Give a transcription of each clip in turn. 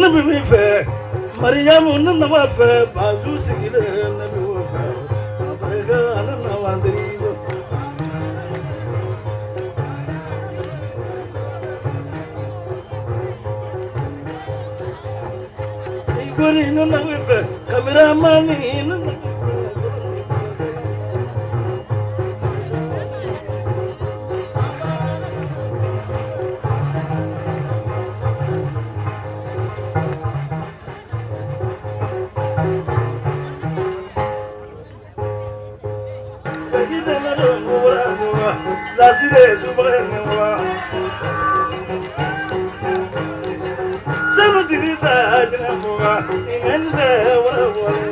Ne bɛ min fɛ, Mariyamu, ne nama fɛ, Bazu sigilen, ne bɛ o fɛ. A barika, ne nama deri. Igori, ne nama fɛ, kameramani, ne nama fɛ. Lasire subaga sanu dirisa jina inganze wara wara.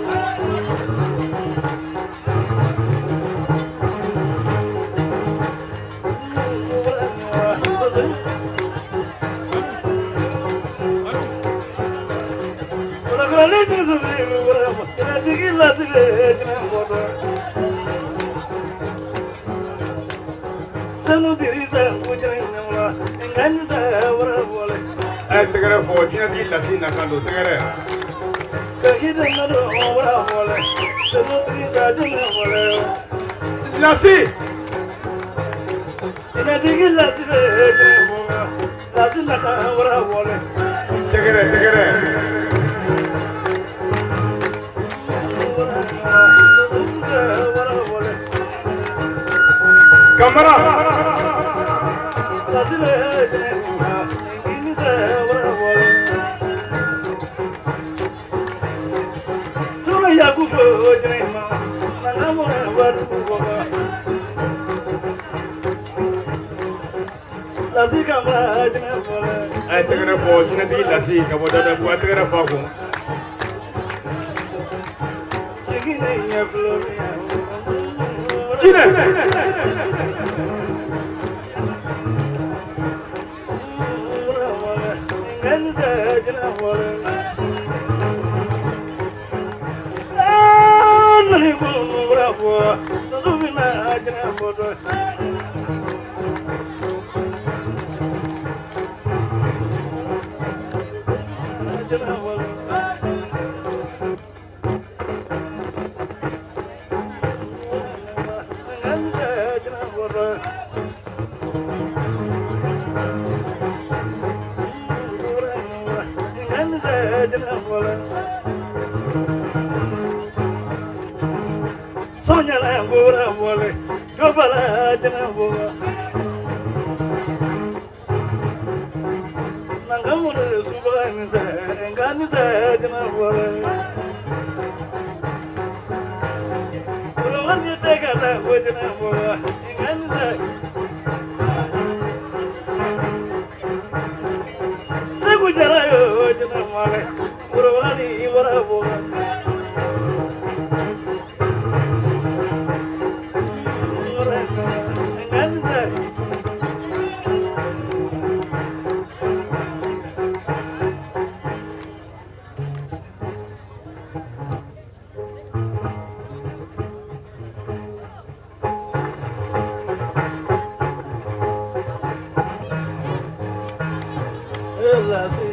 Sanu dirisa jina inganze wara wara. A ye tɛgɛrɛ fɔ jinɛtigi Lasi nakan don, tɛgɛrɛ. Wara wara, sanu dirisa jina wara. Lasi. Inatigi lasi bɛ lasi naka wara wara. Tɛgɛrɛ, tɛgɛrɛ. Kamara. Lasi bɛ wara wara. Suna yakufo jina nanga wara wara. Lasi kamara jina wara. A ye tɛgɛrɛ fɔ jinɛtigi Lasi ka bɔ Dadabugu, a ye tɛgɛrɛ fɔ a kun. Jigine ɲɛ filɛ. Jinɛ. Soñala bora bole, jobala jana bora. Nangamure subani se, ngani se jana bole. Urwani te kata jana bora, ngani se. Segu jara yo jana male, urwani bora bora. Lasi.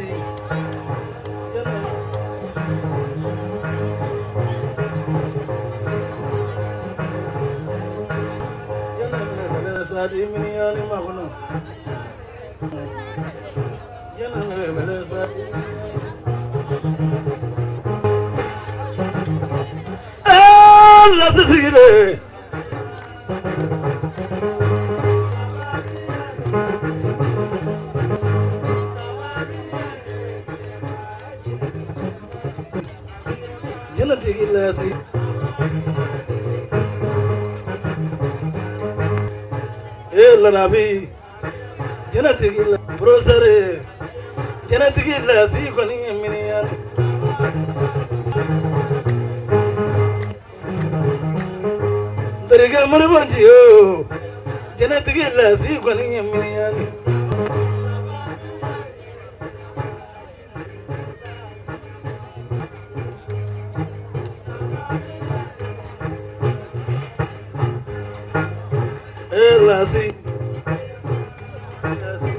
Jinatigi lasi. E larabi. Jinatigi la brosere. Jinatigi lasi kɔni ye miniyani. Terikɛ moribanji o. Jinatigi lasi kɔni ye miniyani. E lasi. Lasi.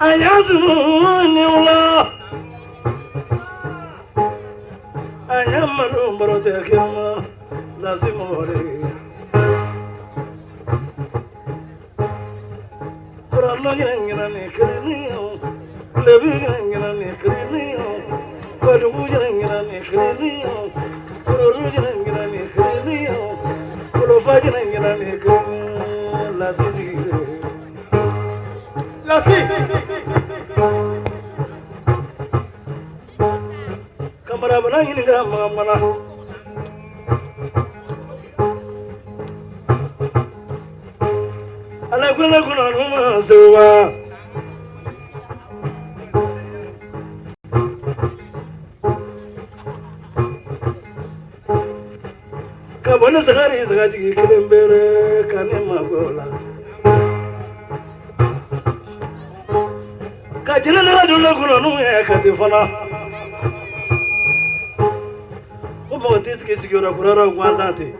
A y'a zunu ni wula. A y'a malo baro tɛ kɛ ma lasi mɔgɔ Kɔrɔlɔ ɲɛna ni kelen tilebi ɲɛna ni kelen kodugu ɲɛna ni kelen koloru ɲɛna ni kelen kolofa ɲɛna ni kelen lasi sigilen Lasi. Kamarabana ɲininka magamana ala gbɛlɛ kɔnɔ numa sewa ka bɔ ni sagari sagajigi kelen bere ka ne mabɔ la ka jinɛ ne ka donna kɔnɔ n'u ye ka te fana o mɔgɔ t'i sigi sigiyɔrɔ kura la gansan ten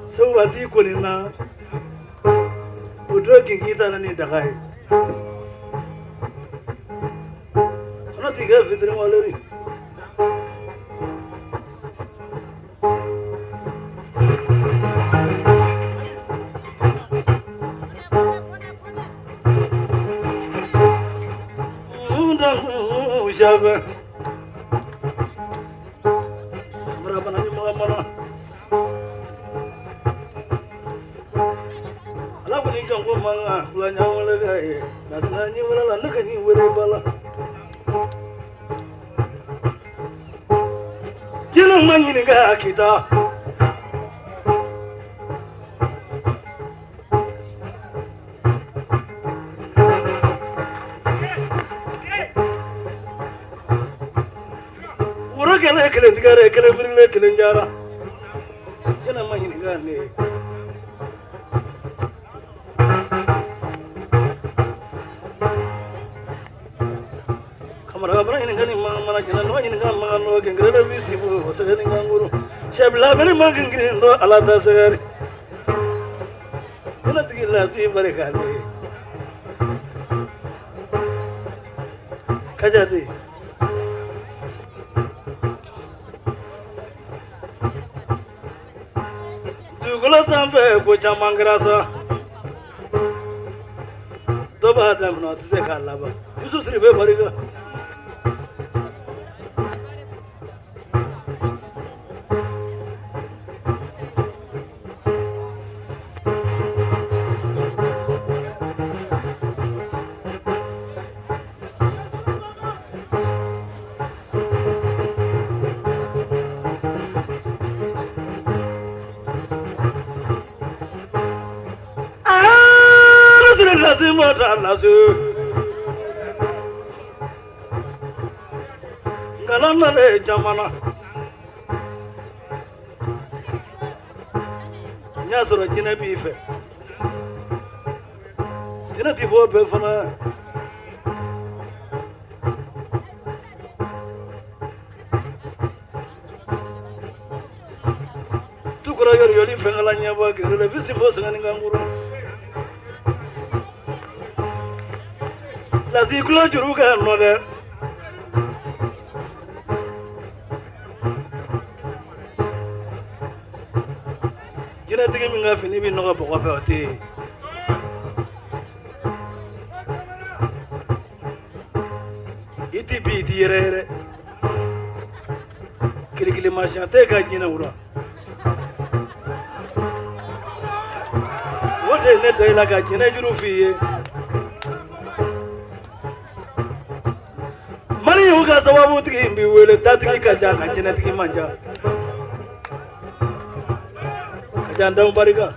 segu waati kɔni na o don kinkin taara ni daga ye fana t'i kɛ fitiri waleri Shabba. Marabana ni mana. Ala kɔni jɔn ko man kan kula ɲawale ka ye lasina ɲi wala la ne ka ɲi wele ba la. Jinɛw ma ɲininka kita. Woro kɛnɛ kelen tigɛrɛ kelen birile kelen jara. Jinɛ ma ɲininka ne ye. Kamara bara ɲininka ni ma mana jɛnɛ nɔgɔ ɲininka ma nɔgɔ gɛngɛrɛ bi sibu o sɛgɛ ni kankuru. Sɛbila bɛri ma gɛngɛrɛ dɔ ala ta sɛgɛri. Jinɛ tigi lasi barika ne ye. Kajate. Dugukolo sanfɛ ko caman kɛra sa. Dɔ b'a daminɛ o tɛ se k'a laban. Yusu Siribe barika. Lasi mata lasi. Nkalon nalen jamana. N y'a sɔrɔ jinɛ b'i fɛ. Jinɛ ti bɔ bɛɛ fana. Tukura yɔrɔ yɔrɔ fɛn kala ɲɛbɔ kɛrɛ fisi bɔ sɛgɛn ni kankuru. Lasi kulo juru ka nɔ dɛ. Jinɛtigi min ka fini bɛ nɔgɔ bɔgɔ fɛ o tɛ yen. I ti bi i ti yɛrɛ yɛrɛ. Kilikilimasiyɛn tɛ ka jinɛw la. O de ye ne da i la ka jinɛ juru f'i ye. Mali y'u ka sababu tigi in b'i wele datigi ka ca nka jinɛtigi man ca. Ka ca n denw barika.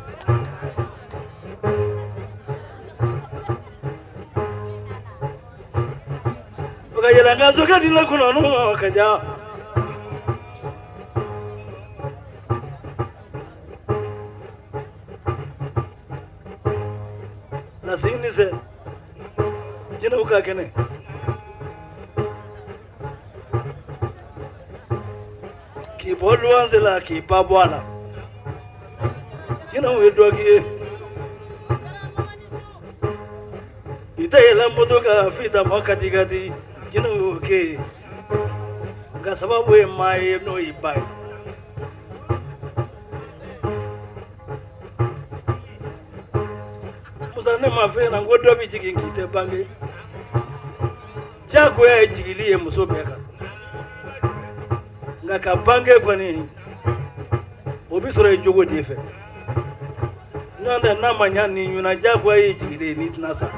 O ka yɛlɛ n ka sokɛ di ne kɔnɔ n'o ka ca. Lasi ni sɛ jinɛw ka kɛnɛ. K'i bɔ luwanse la k'i ba bɔ a la. Jinɛw ye dɔ k'i ye. tɛ yɛlɛ moto kan f'i dama kati kati, jinɛw y'o kɛ ye. Nka sababu ye maa ye n'o y'i ba ye. Musa, ne ma f'e ɲɛna ko dɔ bɛ jigin k'i tɛ bange. Diyagoya ye jigili ye muso bɛɛ kan, nka ka bange kɔni, o bɛ sɔrɔ i jogo de fɛ. N'o tɛ, n'a ma ɲa ni ɲuna, diyagoya ye jigili ye n'i tɛna sa.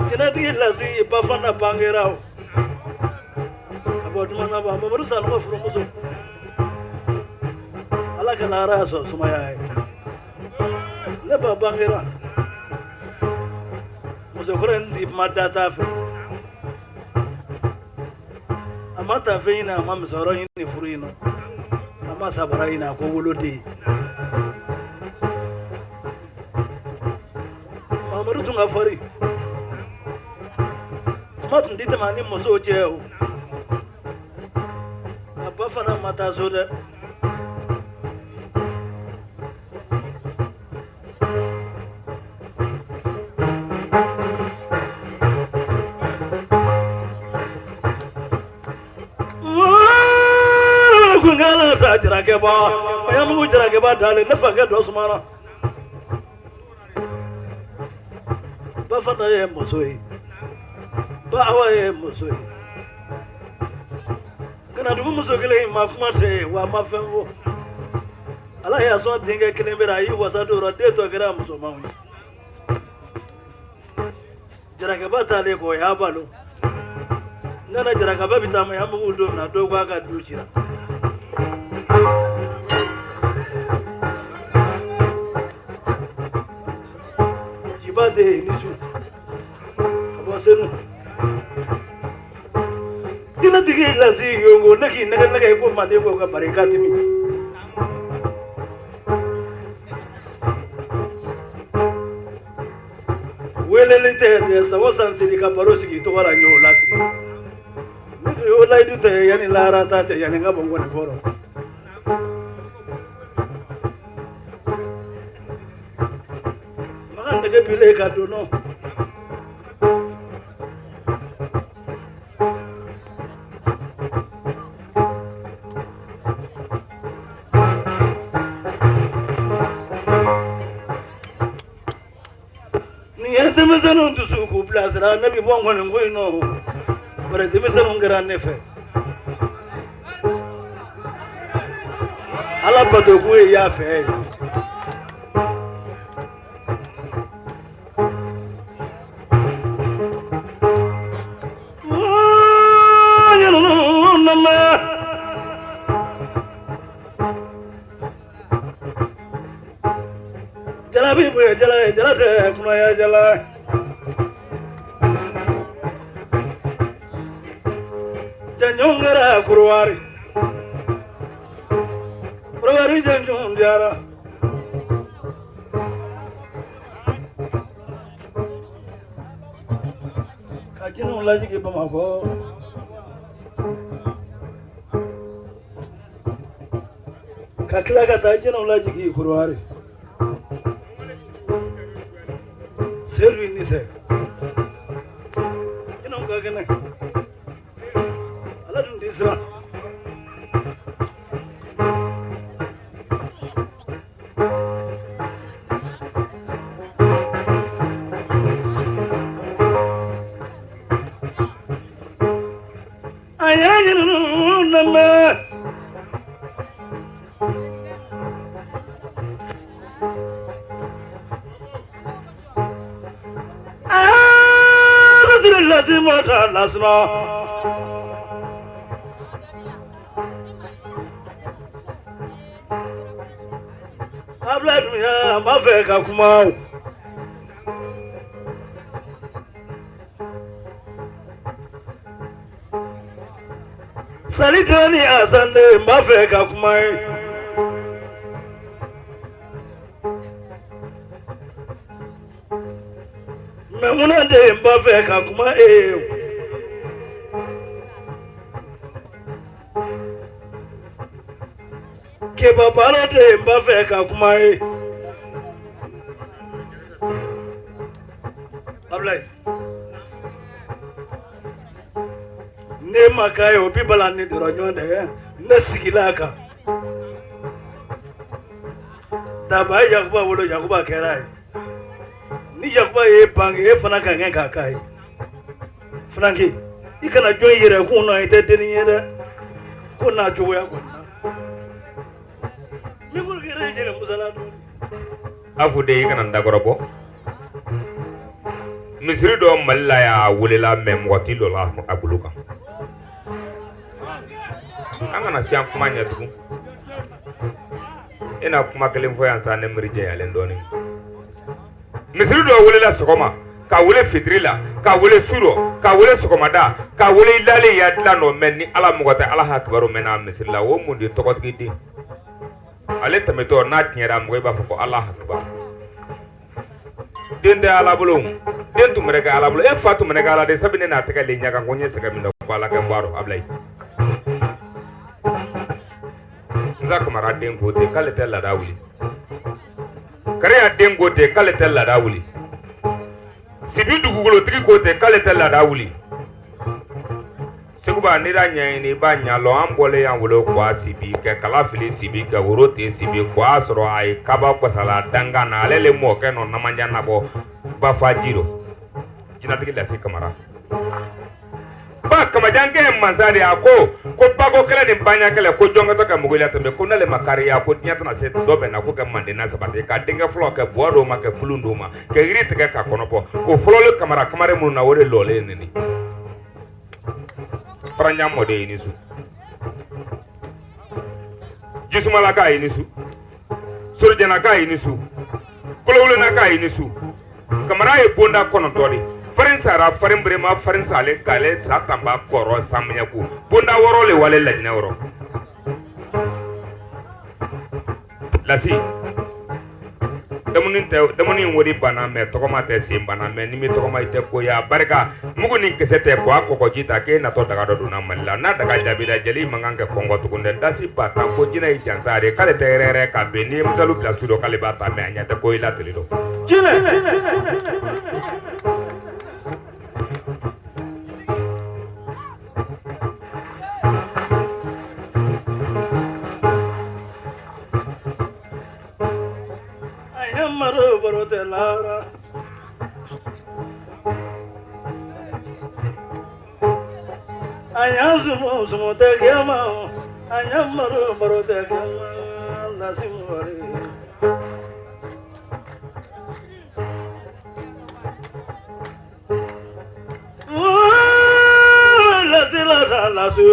Jinɛtigi lasi ba fana bangera o ka bɔ Dumanaba, Mamadu Sanɔgɔ furumuso. Ala ka lahara sɔrɔ sumaya ye. Ne ba bangera musokɔrɔ in di kuma da t'a fɛ, a ma taa fɛn ɲini, a ma musɔrɔ ɲini furu in na, a ma sabara ɲini, a ko woloden. Mamadu tun ka farin, kuma tun tɛ tɛmɛ a ni musow cɛ o. A ba fana ma taa so dɛ. Kunkala sa jarakɛba, Maɲanbugu jarakɛba dalen, ne fakɛ dɔ sumana. Ba fana ye muso ye, ba Awa ye muso ye. Kanadugu muso kelen in ma kuma tɛ wa a ma fɛn fɔ. Ala y'a sɔn denkɛ kelen bɛ a y'i wasa don o rɔ, den tɔ kɛra musomanw ye. Jarakɛba taalen kɔ, o y'a balo. Nana jarakɛba bɛ taa Maɲanbugu don min na, dɔw k'a ka du cira. Jiba de ye ni su ka bɔ Senu. Jinɛtigi lasi yongo, ne k'i nɛgɛ nɛgɛ i ko manden ko ka barika timi. Weleli tɛ dɛ, san o san seli ka baro sigi tɔgɔ la, n y'o lasigi. Ne dun y'o layidu tɛ yanni lahara ta cɛ, yanni n ka bɔ n kɔni kɔrɔ. Makan nɛgɛ bilen ka don nɔ. Nin ye denmisɛnninw dusu k'u bilasira. Ne bɛ bɔ n kɔni ko in nɔ, bari denmisɛnninw kɛra ne fɛ. Ala bato kun ye y'a fɛ ye. Jalabi bonya jala ye, jala tɛ kunaya jala. Janjɔn kɛra Korowari, Korowari janjɔn diyara. Ka jinɛw lajigin Bamakɔ. Ka tila ka taa jinɛw lajigin Korowari. Sedu i ni sɛ. Jinɛw ka kɛnɛ. Ala dun t'i siran. A y'a ɲini lamɛn. Aa siri lasi ma ta lasuma. Abila dunya n b'a fɛ ka kuma o. Sali ni Asan de, n b'a fɛ ka kuma ye. Mɛmuna de, n b'a fɛ ka kuma e ye. Keba balo de n b'a fɛ ka kuma ye. Abulayi. Ne ma k'a ye o bi bala ni dɔrɔn ɲɔgɔn dɛ ne sigila a kan. Daba ye Yakuba wolo Yakuba kɛra ye. Ni Yakuba ye bange e fana ka kɛ k'a k'a ye. Funankɛ i kana jɔn i yɛrɛ kun na i tɛ dennin ye dɛ. Ko n'a cogoya kɔni na. Min ko kɛra e jɛnɛ musala dɔɔnin. A fɔ de i kana n dakɔrɔbɔ. Misiri dɔ Mali la yan a welela mais mɔgɔ t'i lɔ la a bolo kan. An kana siyan kuma ɲɛ tugun. E na kuma kelen fɔ yan sa ne miiri jɛyalen dɔɔnin. Misiri dɔ welela sɔgɔma k'a wele fitiri la k'a wele su rɔ k'a wele sɔgɔmada k'a wele i lalen ya dilan dɔ mais ni ala mɔgɔ tɛ ala ha kibaru mɛn n'a misiri la o mun de tɔgɔtigi den ale tɛmɛtɔ n'a tiɲɛra mɔgɔ i b'a fɔ ko ala hakibaru den tɛ ala bolo den tun bɛ kɛ ala bolo e fa tun bɛ kɛ ala de sabu ne n'a tɛgɛ le ɲɛ kan ko n ye sɛgɛn min dɔn ko ala kɛ n bɔ a rɔ Abulayi Musa Kamara den ko ten k'ale tɛ laada wuli Kariya den ko ten k'ale tɛ laada wuli Sibi dugukolotigi ko ten k'ale tɛ laada wuli Seguba n'i y'a ɲɛɲini i b'a ɲɛ lɔn an bɔlen y'an wolo kwa Sibi kɛ kala fili Sibi kɛ woro ten Sibi ko a sɔrɔ a ye kaba gasala dankan na ale le mɔkɛ nɔ namanja nabɔ bafaji rɔ jinatigi Lasi Kamara ba kamajankɛ ye mansa de ye a ko ko bako kɛlɛ ni baɲa kɛlɛ ko jɔnkɛ tɛ ka mugu latɛmɛ ko n'ale ma kariya ko diɲɛ tɛna se dɔ bɛn na ko ka manden na sabati ka denkɛ fɔlɔ kɛ buwa dɔw ma kɛ kulun dɔw ma kɛ yiri tigɛ ka kɔnɔ bɔ o fɔlɔlen kamara kamaren minnu na o de lɔlen nin faranjan mɔden i ni su jisumalaka i ni su sorijanaka i ni su kolowulenaka i ni su kamara ye bonda kɔnɔntɔn de farin sara farin berema farin sale gale sa tanba kɔrɔ samiyaku bonda wɔɔrɔ le wale lajinɛ wɔrɔ lasi dumuni tɛ dumuni in wari banna mɛ tɔgɔma tɛ sen banna mɛ ni mi tɔgɔma i tɛ ko ya barika mugu ni kisɛ tɛ ko a kɔgɔji ta k'e natɔ daga dɔ donna mali la n'a daga jaabira jeli man kan kɛ kɔngɔ tugun dɛ dasi ba tan ko jinɛ ye jansa de k'ale tɛ yɛrɛ yɛrɛ ka bɛn n'i ye misalu bila su dɔ k'ale b'a ta mɛ a ɲɛ tɛ ko i la tele dɔ jinɛ Maro baro tɛ lara a y'a sumu sumu tɛ kɛma a y'a maro baro tɛ kɛma lasi wari lasi la lasi.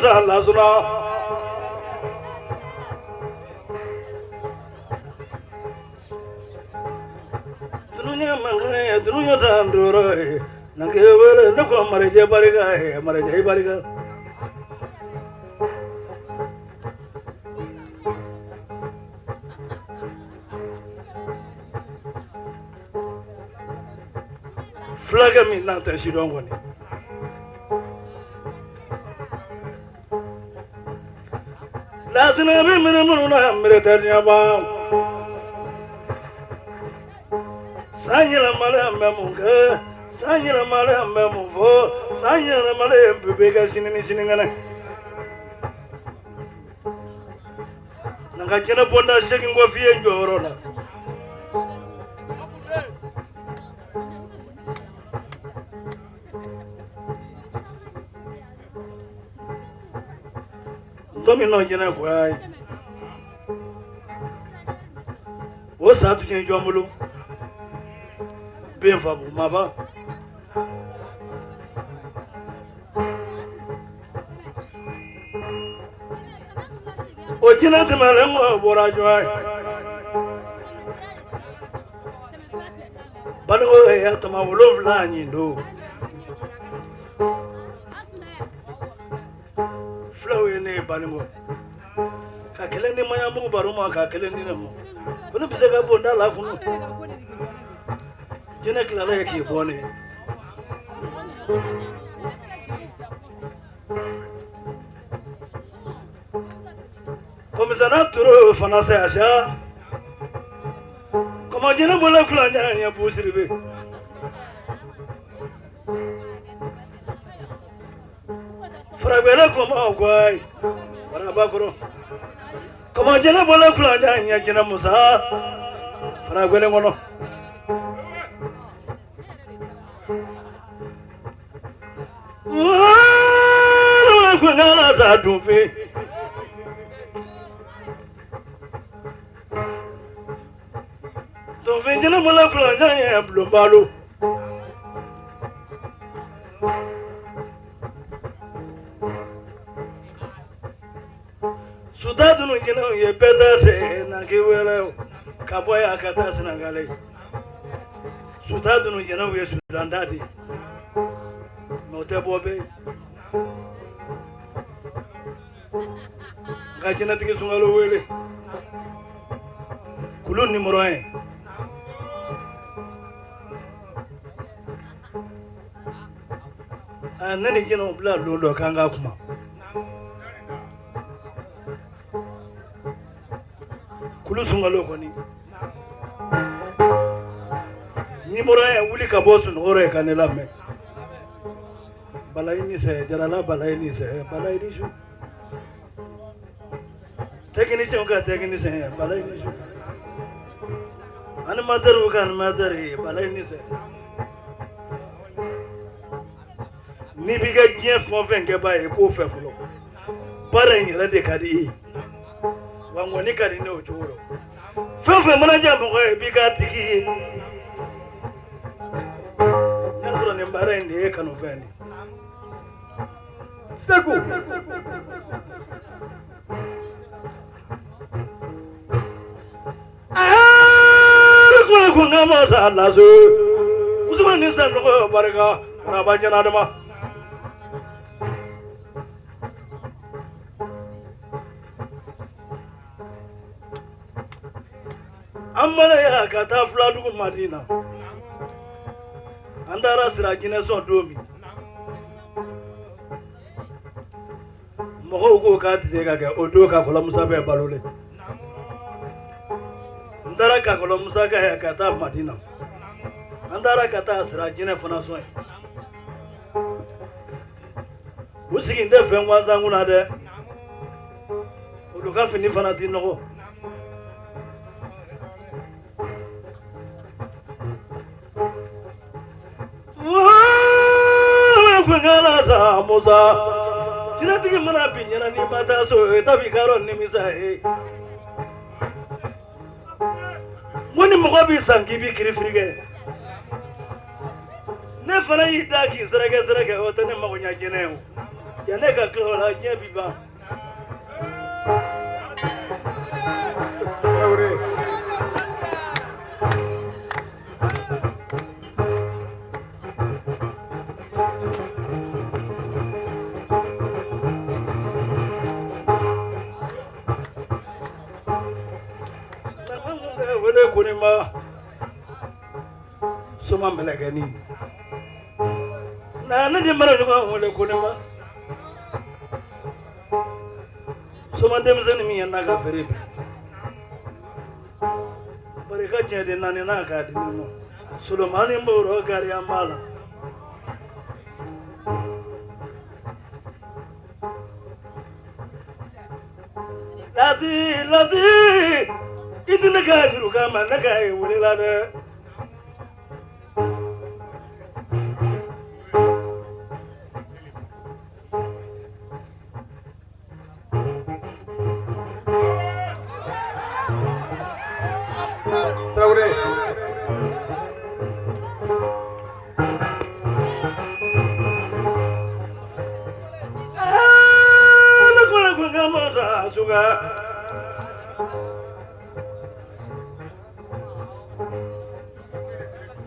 Lasuna dunuya mankan ye dunuya tan duuru ye na kɛ wele ne ko marajɛ barika ye marajɛ barika fulakɛ min n'an tɛ si dɔn kɔni Lasina bɛ miiri minnu na miiri tɛ diɲɛ ban san yɛlɛmalen bɛ mun kɛ san yɛlɛmalen bɛ mun fɔ san yɛlɛmalen bɛ bɛ kɛ sini ni sinikɛnɛ nka jɛnɛ bɔnda segin kɔ f'i ye n jɔyɔrɔ la Tɔ min nɔ jɛnɛ goya ye o sa tun ye jɔn bolo ben fabu maba o jinɛ tɛmɛlen kɔ bɔra jɔn ye Banikɔ ya tama 7 ɲin don fulaw ye ne ye Banikɔ ka kelen di Maɲanbugu baro ma ka kelen di ne ma ko ne bɛ se ka bonda la kunu jinɛ tilala ye k'i bɔ ne ye Komisana toro fana se a sa kɔmɔ jinɛ bɔla kulanjan ɲɛ busiribe faragwɛlɛ kɔmɔ gwayi warabakɔrɔ kɔmɔ jinɛ bɔla kulanjan ɲɛ jinɛ musa faragwɛlɛ kɔnɔ Dunfin Dunfin jinɛ bɔla kulanjan ɲɛ bulonbalo Suta dunu jinɛw ye bɛɛ ta fɛ na k'i wele ka bɔ yan ka taa Senegali Suta dunu jinɛw ye Sudan da de ye mais o tɛ bɔ bɛɛ n ka jinɛtigi sunkalo wele kulu numéro 1 ne ni jinɛw bila lon dɔ k'an ka kuma kulu sunkalo kɔni numéro 1 wuli ka bɔ sunɔgɔ rɔ ye ka ne lamɛn balayi ni sɛ jarala balayi ni sɛ balayi ni su technicien ka technicien balayi ni su animateur ka animateur balayi ni sɛ n'i b'i ka diɲɛ fɛn o fɛn kɛbaa ye k'o fɛ fɔlɔ baara in yɛrɛ de ka di i ye wa nkɔni ka di ne o cogo rɔ fɛn o fɛn mana diya mɔgɔ ye i b'i k'a tigi ye n'a sɔrɔ nin baara in de ye kanufɛn de ye Segu kuma kun ka ma ta laso Usumani ni Sanɔgɔ barika araba ɲɛnadama an mana yan ka taa filadugu Madina an taara sira jinɛ sɔn don min mɔgɔw ko k'a tɛ se ka kɛ o don kakɔlɔ musa bɛɛ balolen n taara kakɔlɔ musa ka yan ka taa Madina an taara ka taa sira jinɛ fana sɔn yen u sigi tɛ fɛn gansan kunna dɛ olu ka fini fana tɛ nɔgɔ Musa jinɛtigi mana bin ɲɛna n'i ma taa so i ta b'i ka yɔrɔ nimisa ye ko ni mɔgɔ b'i san k'i b'i kirifiri kɛ ne fana y'i da k'i sɛrɛkɛ sɛrɛkɛ o tɛ ne mago ɲɛ jinɛ ye o yan ne ka tila o la diɲɛ bi ban. Wele ko ne ma soma mɛlɛkɛnin na ne ni mana ɲɔgɔn wele ko ne ma soma denmisɛnnin min ye n'a ka feere bi bari ka tiɲɛ de naani n'a k'a di ne ma solomani b'o gariya b'a la lasi lasi i tɛ ne ka juru kama ne ka ye welela dɛ Tarawele. Ne ko ko ka ma sa suga.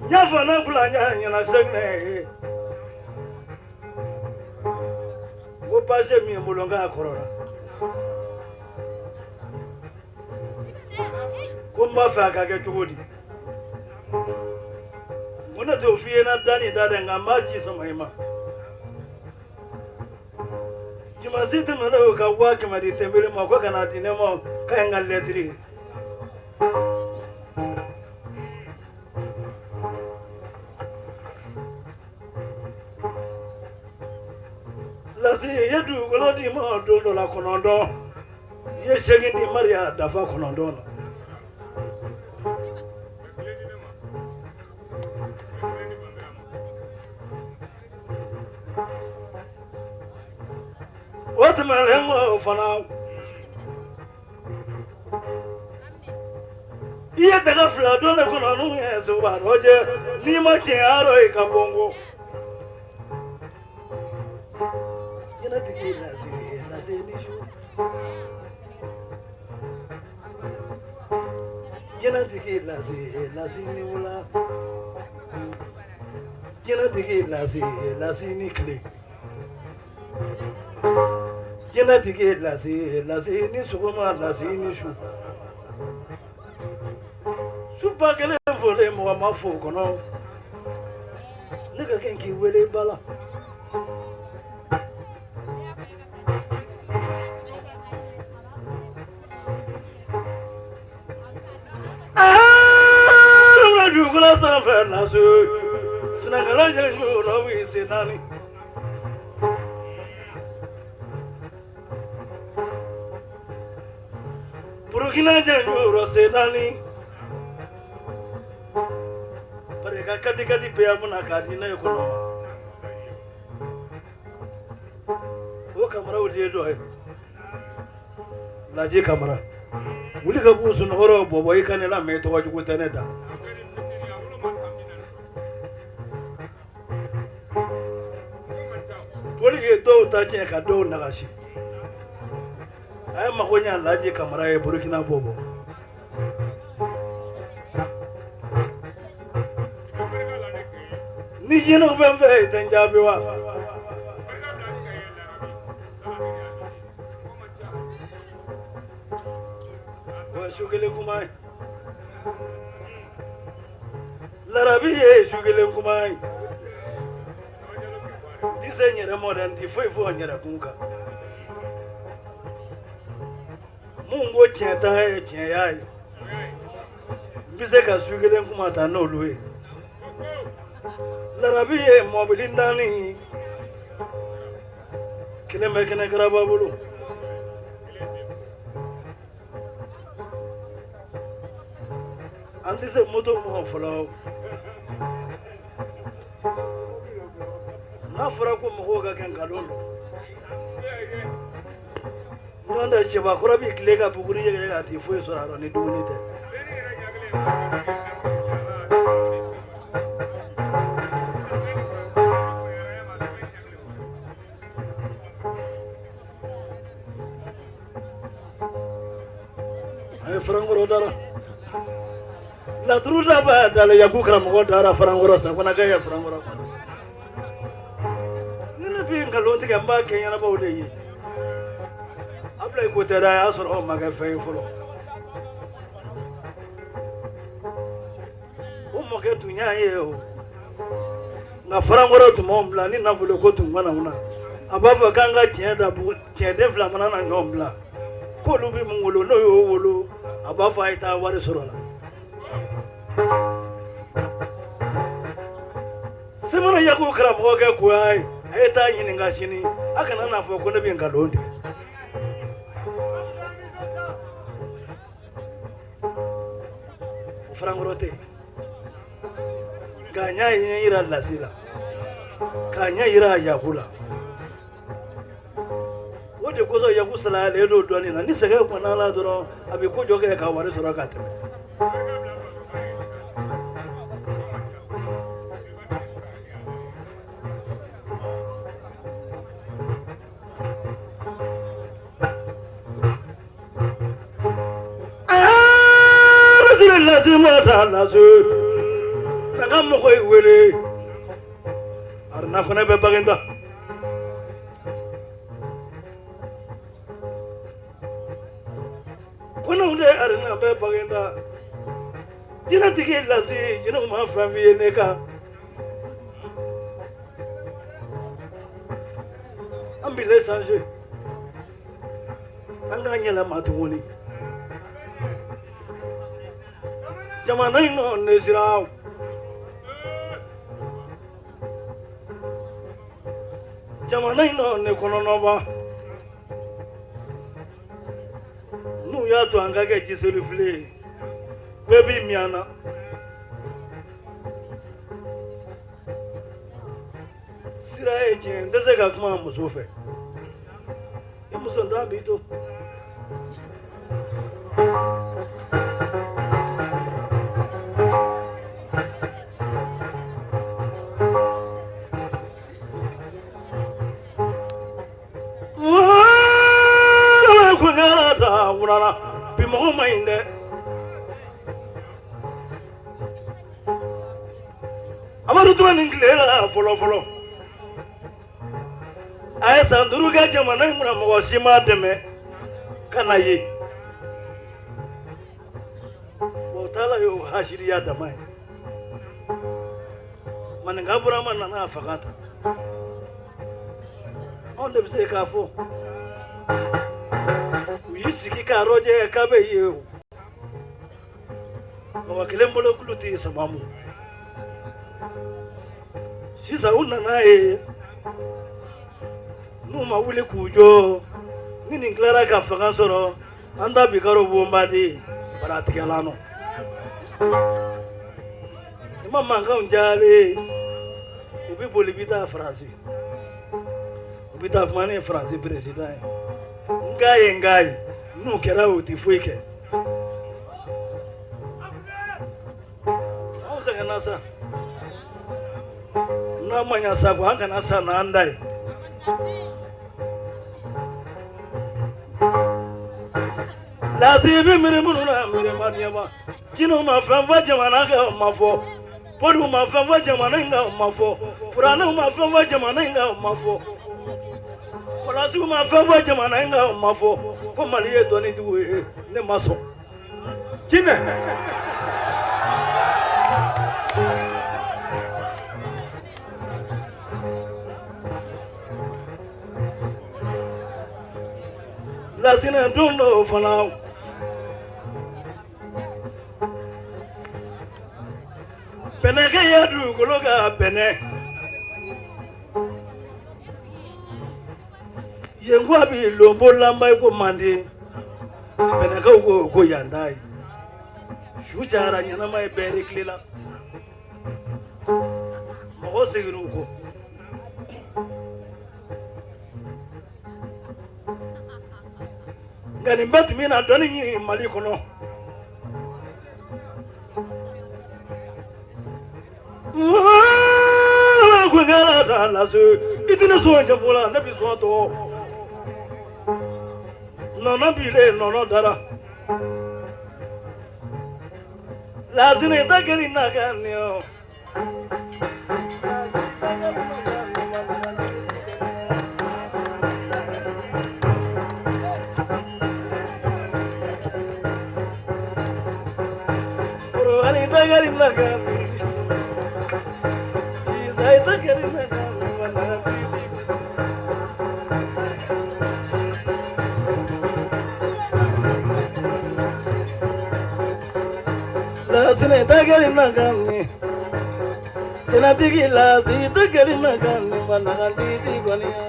N y'a fɔ ne kula n y'a ɲɛna sɛginɛ ye n ko baasi min ye n bolo n k'a kɔrɔra ko n b'a fɛ a ka kɛ cogo di n ko ne t'o f'i ye na da ni da dɛ nka n b'a ci sama i ma dimansi tɛmɛnen o ka 100,000 di tɛnbele ma ko ka n'a di ne ma k'a ye n ka lɛtiri ye lasi i ye dugukolo di ma don dɔ la 9, i ye 8 di mariya dafa 9 na. O tɛmɛnen kɔ fana, i ye daga 2 don ne kɔnɔ n'u ye seguba dɔ jɛ n'i ma tiɲɛ a rɔ i ka bɔ n kɔ. Ɲɛnatigi lase lase ni su ɲɛnatigi lase lase ni wula ɲɛnatigi lase lase ni tile ɲɛnatigi lase lase ni sɔgɔma lase ni su su ba kelen fɔlen mɔgɔ ma fo kɔnɔ ne ka kɛ k'i wele ba la dugukolo sanfɛ lase sinakala jɛ ɲɔgɔn sen naani burukina jɛ ɲɔgɔn sen naani bari ka kadi kadi bɛɛ mun na k'a di ne ye kɔnɔ ma o kamaraw de ye dɔ ye laji kamara wuli ka b'u sunɔgɔ bɔbɔ i ka ne lamɛn tɔgɔ jugu tɛ ne da poli ye dɔw ta tiɲɛ ka dɔw nagasi a ye mago ɲɛ laji kamara ye burukina bɔbɔ ni jinɛw bɛ n fɛ i tɛ n jaabi wa o ye su kelen kuma ye larabi ye su kelen kuma ye n tɛ se n yɛrɛ mɔ dɛ n tɛ foyi fɔ n yɛrɛ kun kan mun ko tiɲɛ ta ye tiɲɛ y'a ye n bɛ se ka su kelen kuma ta n'olu ye larabi ye mɔbili naani ye kelen bɛ kɛnɛ karaba bolo an tɛ se moto ma fɔlɔ n'a fɔra ko mɔgɔw ka kɛ nkalon don n'o tɛ sɛbakɔrɔ b'i tile ka buguri yɛrɛ k'a ti foyi sɔrɔ a rɔ ni dumuni tɛ a ye farankɔrɔ dara laturu da b'a dala yaku karamɔgɔ dara farankɔrɔ sabanakɛ ye farankɔrɔ kɔnɔ ni ne bɛ nkalon tigɛ n b'a kɛ ɲɛnabaw de ye Abulayi ko tɛ dɛ a y'a sɔrɔ aw ma kɛ fɛn ye fɔlɔ o mɔkɛ tun y'a ye o nka farankɔrɔ tun b'anw bila ni nafolo ko tun kana na a b'a fɔ k'an ka tiɲɛ da tiɲɛden fila mana na ɲɔgɔn bila k'olu bɛ mun wolo n'o y'o wolo a b'a fɔ a ye taa wari sɔrɔ la semana yaku karamɔgɔ kɛ koya ye a ye taa ɲininka sini a kana n'a fɔ ko ne bɛ nkalon tigɛ o farankɔrɔ tɛ yen k'a ɲɛ yira lasi la k'a ɲɛ yira yaku la o de kosɔn yaku salayalen don dɔɔnin na ni sɛgɛn kɔnna la dɔrɔn a bɛ ko jɔ kɛ ka wari sɔrɔ ka tɛmɛ lasi ma taa lasi Na n ka mɔgɔ ye wele. Aruna fana bɛ Baginda. Kɔnɔw de Aruna bɛ Baginda. Jinɛtigi lasi jinɛw ma fɛn f'i ye ne kan. An bi le changer. An k'an yɛlɛma tuguni. Jamana in nɔ ne siran. Jamana in nɔ ne kɔnɔnɔba. N'u y'a to an ka kɛ jiseli file ye, bɛɛ b'i min an na. Sira ye tiɲɛ, n tɛ se ka kuma muso fɛ. I muso ntan b'i to. Bi mɔgɔ ma ɲi dɛ. Amadu Tumani tile la fɔlɔ fɔlɔ, a ye san 5 kɛ jamana in kunna, mɔgɔ si m'a dɛmɛ ka na ye. O taala y'o hasiriya dama ye. Maninka Burama nana a fanga ta. Anw de bɛ se k'a fɔ u y'i sigi k'a rɔjɛ k'a bɛ ye o. Mɔgɔ kelen bolo kulu tɛ sama mu. Sisan u nana ye n'u ma wuli k'u jɔ, ni nin tilara ka fanga sɔrɔ, an ta bi karo bonba de ye baratigɛla nɔ. I ma mankanw cayalen, u bɛ boli bi taa Faransi, u bɛ taa kuma ni Faransi président ye. N k'a ye, n k'a ye, n'u kɛra u tɛ foyi kɛ. Anw sɛgɛnna sa, n'a ma ɲa sa ko an kana sa n'an da ye. Lasi bɛ miiri minnu na, miiri ma diɲɛ ma. Jinɛw ma fɛn fɔ jamana kan, o ma fɔ. Boriw ma fɛn fɔ jamana in kan, o ma fɔ. Kuranɛw ma fɛn fɔ jamana in kan, o ma fɔ. Kɔlɔsiw ma fɛn fɔ jamana in kan, o ma fɔ. Ko Mali ye dɔnnitigiw ye, ne ma sɔn. Jinɛ. Lasinɛ don dɔw fana. Bɛnɛkɛ ye dugukolo ka bɛnɛ. Yen ko a bi lonbo lanba ko manden. Bɛnɛkɛw ko ko yan t'a ye. Su cayara ɲɛnama ye bɛɛ de tile la. Mɔgɔ seginna u kɔ. Nka nin bɛɛ tun bɛ na dɔnni ɲini Mali kɔnɔ. I tɛna sɔn cɛ la, ne bɛ sɔn tɔ. Nɔnɔ bilen, nɔnɔ dara. Lasinɛ ta kɛli na ka nin. Lasinɛ ta kɛli na ka nin. Jɛnɛtigi lasi ta kɛli na ka nin. Banagantigi kɔni.